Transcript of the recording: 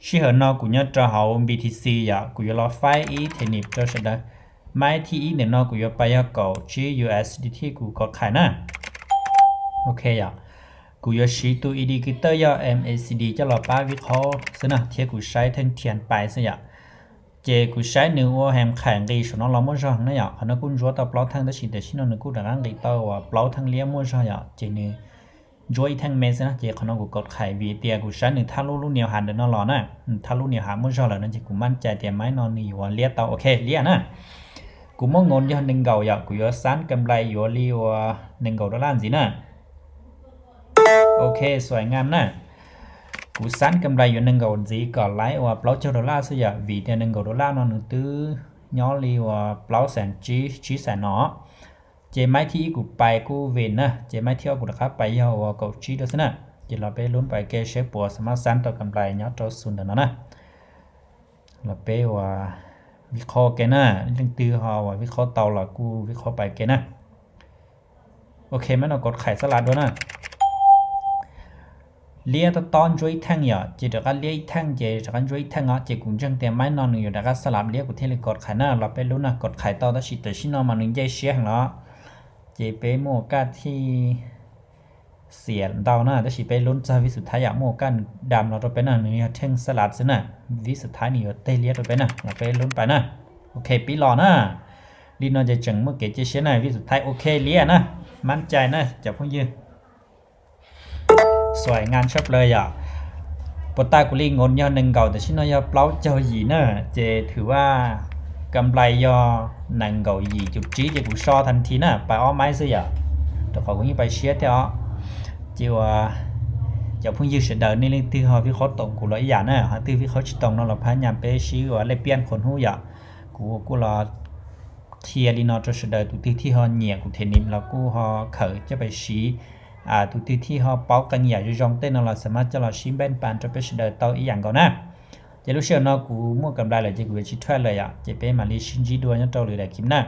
Sij hawm no kuv nyob rau hauv B T C yom, kuv yuav los faib ib them nib rau sawv daws. Maiv thib ib ntawm no kuv yuav pais yog kaum tsib U S D T kuv kov qhais na. Ok yom, kuv yuav siv tus I D kws tawj yog M A C D coj los pab vib qhob xwb na, thiab kuv saib theej thias pais xwb yom. Ces kuv saib nws ua heem qhais nqis saum no los muaj zog na yom. Qhov no kuj ntsuab tau plaub theej tab sis tam sim no nws kuj rov qab nqis tau uas plaub theej liab muaj zog yom, ces nws ntsuab ib theej me xwb na. Ces qhov no kuv kov qhais vim tias kuv saib nws thaj lub lub niam hav ntawm no los na, thaj lub niam hav muaj zog lawm no ces kuv maj cai tias maiv no nws yuav liab tau. Ok, liab na. Kuv muab nkaus yog nees nkaum yom, kuv yuav xab kam nplais yuav li uas nees nkaum dollar ntxiv na. Ok, xuaim ngas na. Kuv xab kam nplais yuav nees nkaum ntxiv kom laib uas plaub caug dollar xwb yom, vim tias nees nkaum dollar no nws twb nyob li uas plaub xees tsib xees no. Ces maiv thib ib kuv pais kuj vim na, ces maiv thib ob kuv rov qab pais yog uas kaum tsib rau xwb na. Ces los peb lub pais ke seb puas xav maj xab tau kam nplais nyob rau xu ntawm no na. Los peb uas vib qhob ke na, leej twg ho uas vib qhob tau los kuj vib qhob pais ke na. Ok, maiv no kov qhais xab lav dua na. Liab tob tob ntsuab ib theej yom, ces rov qab liab ib theej ces rov qab ntsuab ib theej os, ces kuv ntseeg tias maiv no nws yuav rov qab xab lav liab kuv thiaj li kov qhais na. Los peb lub na, kov qhais tau tab sis tam sim no mas nws nce siab heev los, ces peb muaj kaj thiaj xiam ntau na, tab sis peb lub txog vib xus thaib yom, muaj kaj nws dam los rau peb na, nws yog theej xab lav xwb na. Vib xus thaib nws yuav teg liab rau peb na, los peb lub pais na. Ok, pib los na. Li no ces tseem muaj kev cia siab na, vib xus thaib ok liab na. Maj cai na cov phooj ywg. Xuaim ngas tshaj plaws yom. Puas tas kuv li nkaus yog nees nkaum, tam sim no yog plaub caug yim na, ces thwm vaj kam nplais yog nees nkaum yim cum tsib ces kuv so tag nthi na, pais ob maiv xwb yom, rau qhov kuv yeej pais siab thiab os. Ces uas cov phooj ywg sawv daws nej leej twg ho vib qhob toom kuv los ib yam na, ho twg vib qhob tsis toom no los phab nyas peb sib ua lej piaj qhuas hnub yom. Kuv kuj los qhia li no rau sawv daws, tus twg thiaj ho nyiam kuv them nib los kuj ho khawm coj pais siv. Tus twg thiaj ho paub qee yam zoo zoo tej no los xav mas coj los sib npej pas rau peb sawv daws tau ib yam nkaus na. Ces lub sij hawm no kuv muaj kam nplais lawm ces kuv yuav tsis thuaj lawm yom, ces peb mam li sib ntsib dua nyob rau lwm daim clip na.